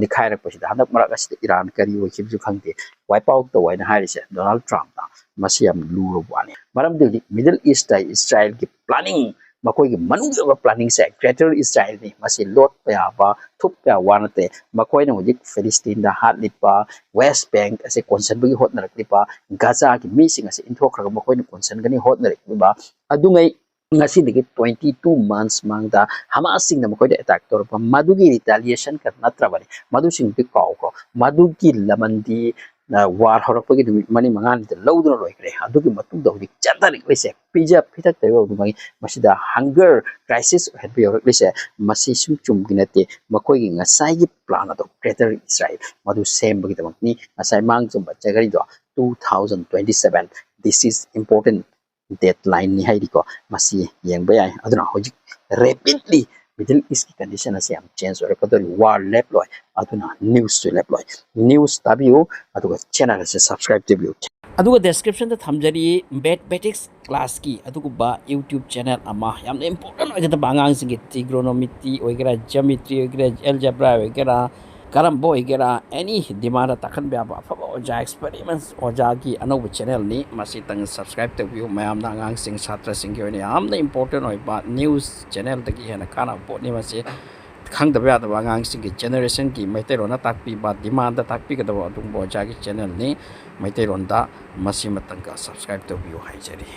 ꯅꯤꯈꯥꯏꯔꯛꯄꯁꯤꯗ ꯍꯟꯗꯛ ꯃꯔꯛ ꯑꯁꯤꯗ ꯏꯔꯥꯟ ꯀꯔꯤ ꯑꯣꯏꯈꯤꯕꯁꯨ ꯈꯪꯗꯦ, ꯋꯥꯏꯞ ꯑꯥꯎꯠ ꯇꯧ ꯍꯥꯏꯅ ꯍꯥꯏꯔꯤꯁꯦ ꯗꯣꯅꯥꯜꯗ ꯇ꯭ꯔꯝꯞꯅ꯫ ꯃꯁꯤ ꯌꯥꯝ ꯂꯨꯔꯕ ꯋꯥꯅꯤ, ꯃꯔꯝꯗꯤ ꯍꯧꯖꯤꯛ ꯃꯤꯗꯜ ꯏꯁꯇ ꯏꯁꯔꯥꯏꯜꯒꯤ ꯄ꯭ꯂꯥꯅꯤꯡ, ꯃꯈꯣꯏꯒꯤ ꯃꯅꯨꯡꯒꯤ ꯑꯣꯏꯕ ꯄ꯭ꯂꯥꯅꯤꯡꯁꯦ ꯒ꯭ꯔꯦꯇꯔ ꯏꯁꯔꯥꯏꯜꯅꯤ꯫ ꯃꯁꯤ ꯂꯣꯠꯄ ꯌꯥꯕ, ꯊꯨꯞꯄ ꯌꯥꯕ ꯋꯥ ꯅꯠꯇꯦ꯫ ꯃꯈꯣꯏꯅ ꯍꯧꯖꯤꯛ ꯐꯤꯂꯤꯁꯇꯤꯟꯗ ꯍꯥꯠꯂꯤꯕ, ꯋꯦꯁ ꯕꯦꯡꯛ ꯑꯁꯤ ꯀꯣꯟꯁꯤꯟꯕꯒꯤ ꯍꯣꯠꯅꯔꯛꯂꯤꯕ, ꯒꯥꯖꯥꯒꯤ ꯃꯤꯁꯤꯡ ꯑꯁꯤ ꯏꯟꯊꯣꯛꯈ꯭ꯔꯒ ꯃꯈꯣꯏꯅ ꯀꯣꯟꯁꯤꯟꯒꯅꯤ ꯍꯣꯠꯅꯔꯛꯂꯤꯕ ꯑꯗꯨꯉꯩ ꯉꯁꯤꯗꯒꯤ twenty two months ꯃꯃꯥꯡꯗ ꯍꯃꯥꯁꯁꯤꯡꯅ ꯃꯈꯣꯏꯗ ꯑꯦꯇꯥꯛ ꯇꯧꯔꯛꯄ ꯃꯗꯨꯒꯤ ꯔꯤꯇꯥꯂꯤꯌꯦꯁꯟ ꯈꯛ ꯅꯠꯇ꯭ꯔꯕꯅꯤ꯫ ꯃꯗꯨꯁꯤꯡꯗꯨꯗꯤ ꯀꯥꯎꯈ꯭ꯔꯣ꯫ ꯃꯗꯨꯒꯤ ꯂꯃꯟꯗꯤ, ꯑ, ꯋꯥꯔ ꯍꯧꯔꯛꯄꯒꯤ ꯅꯨꯃꯤꯠ ꯃꯔꯤ ꯃꯉꯥꯅꯤꯗ ꯂꯧꯗꯨꯅ ꯂꯣꯏꯈ꯭ꯔꯦ꯫ ꯑꯗꯨꯒꯤ ꯃꯇꯨꯡꯗ ꯍꯧꯖꯤꯛ ꯆꯠꯊꯔꯛꯂꯤꯁꯦ ꯄꯤꯖ ꯄꯤꯊꯛꯇ ꯑꯣꯏꯕ ꯃꯁꯤꯗ ꯍꯪꯒꯔ ꯀ꯭ꯔꯥꯏꯁꯤꯁ ꯑꯣꯏꯍꯟꯕ ꯌꯧꯔꯛꯂꯤꯁꯦ ꯃꯁꯤ ꯁꯨꯝ ꯆꯨꯝꯒꯤ ꯅꯠꯇꯦ꯫ ꯃꯈꯣꯏꯒꯤ ꯉꯁꯥꯏꯒꯤ ꯄ꯭ꯂꯥꯟ ꯑꯗꯣ ꯒ꯭ꯔꯦꯇꯔ ꯏꯁꯔꯥꯏꯜ ꯃꯗꯨ ꯁꯦꯝꯕꯒꯤꯗꯃꯛꯅꯤ꯫ ꯉꯁꯥꯏ ꯃꯥꯡ ꯆꯨꯝꯕ ꯆꯒꯔꯤꯗꯣ two thousand twenty seven, this is important deadline ꯅꯤ ꯍꯥꯏꯔꯤꯀꯣ꯫ ꯃꯁꯤ ꯌꯦꯡꯕ ꯌꯥꯏ꯫ ꯑꯗꯨꯅ ꯍꯧꯖꯤꯛ ꯔꯦꯄꯤꯗꯂꯤ ꯃꯤꯗꯜ ꯏꯁꯀꯤ ꯀꯟꯗꯤꯁꯟ ꯑꯁꯤ ꯌꯥꯝ ꯆꯦꯟꯖ ꯑꯣꯏꯔꯛꯀꯗꯧꯔꯤ꯫ ꯋꯥꯔ ꯂꯦꯞꯂꯣꯏ, ꯑꯗꯨꯅ ꯅ꯭ꯌꯨꯁꯁꯨ ꯂꯦꯞꯂꯣꯏ꯫ ꯅ꯭ꯌꯨꯁ ꯇꯥꯕꯤꯌꯨ, ꯑꯗꯨꯒ ꯆꯦꯅꯦꯜ ꯑꯁꯤ ꯁꯕꯁꯀ꯭ꯔꯥꯏꯕ ꯇꯧꯕꯤꯌꯨ꯫ ꯑꯗꯨꯒ ꯗꯦꯁꯀ꯭ꯔꯤꯞꯁꯟꯗ ꯊꯝꯖꯔꯤ ꯃꯦꯊꯃꯦꯇꯤꯛꯁ ꯀ꯭ꯂꯥꯁꯀꯤ ꯑꯗꯨꯒꯨꯝꯕ ꯌꯨꯇ꯭ꯌꯨꯕ ꯆꯦꯅꯦꯜ ꯑꯃ, ꯌꯥꯝꯅ ꯏꯝꯄꯣꯔꯇꯦꯟ ꯑꯣꯏꯒꯗꯕ ꯑꯉꯥꯡꯁꯤꯡꯒꯤ ꯇ꯭ꯔꯤꯒꯣꯅꯣꯃꯤꯇ꯭ꯔꯤ ꯑꯣꯏꯒꯦꯔꯥ, ꯖꯤꯑꯣꯃꯦꯇ꯭ꯔꯤ ꯑꯣꯏꯒꯦꯔꯥ, ꯑꯦꯜꯖꯦꯕ꯭ꯔꯥ ꯑꯣꯏꯒꯦꯔꯥ, ꯀꯔꯝꯕ ꯑꯣꯏꯒꯦꯔꯥ, ꯑꯦꯅꯤ ꯗꯤꯃꯥꯟꯗ ꯇꯥꯛꯍꯟꯕ ꯌꯥꯕ ꯑꯐꯕ ꯑꯣꯖꯥ, ꯑꯦꯛꯁꯄꯦꯔꯤꯃꯦꯟꯁ ꯑꯣꯖꯥꯒꯤ ꯑꯅꯧꯕ ꯆꯦꯅꯦꯜꯅꯤ꯫ ꯃꯁꯤꯇꯪ ꯁꯕꯁꯀ꯭ꯔꯥꯏꯕ ꯇꯧꯕꯤꯌꯨ꯫ ꯃꯌꯥꯝꯅ, ꯑꯉꯥꯡꯁꯤꯡ, ꯁꯥꯇ꯭ꯔꯁꯤꯡꯒꯤ ꯑꯣꯏꯅ ꯌꯥꯝꯅ ꯏꯝꯄꯣꯔꯇꯦꯟ ꯑꯣꯏꯕ ꯅ꯭ꯌꯨꯁ ꯆꯦꯅꯦꯜꯗꯒꯤ ꯍꯦꯟꯅ ꯀꯥꯟꯅꯕ ꯄꯣꯠꯅꯤ꯫ ꯃꯁꯤ ꯈꯪꯗꯕ ꯌꯥꯗꯕ ꯑꯉꯥꯡꯁꯤꯡꯒꯤ ꯖꯦꯅꯦꯔꯦꯁꯟꯒꯤ ꯃꯩꯇꯩꯂꯣꯟꯅ ꯇꯥꯛꯄꯤꯕ, ꯗꯤꯃꯥꯟꯗ ꯇꯥꯛꯄꯤꯒꯗꯕ ꯑꯗꯨꯒꯨꯝꯕ ꯑꯣꯖꯥꯒꯤ ꯆꯦꯅꯦꯜꯅꯤ꯫ ꯃꯩꯇꯩꯂꯣꯟꯗ ꯃꯁꯤꯃꯇꯪꯒ ꯁꯕꯁꯀ꯭ꯔꯥꯏꯕ ꯇꯧꯕꯤꯌꯨ ꯍꯥꯏꯖꯔꯤ꯫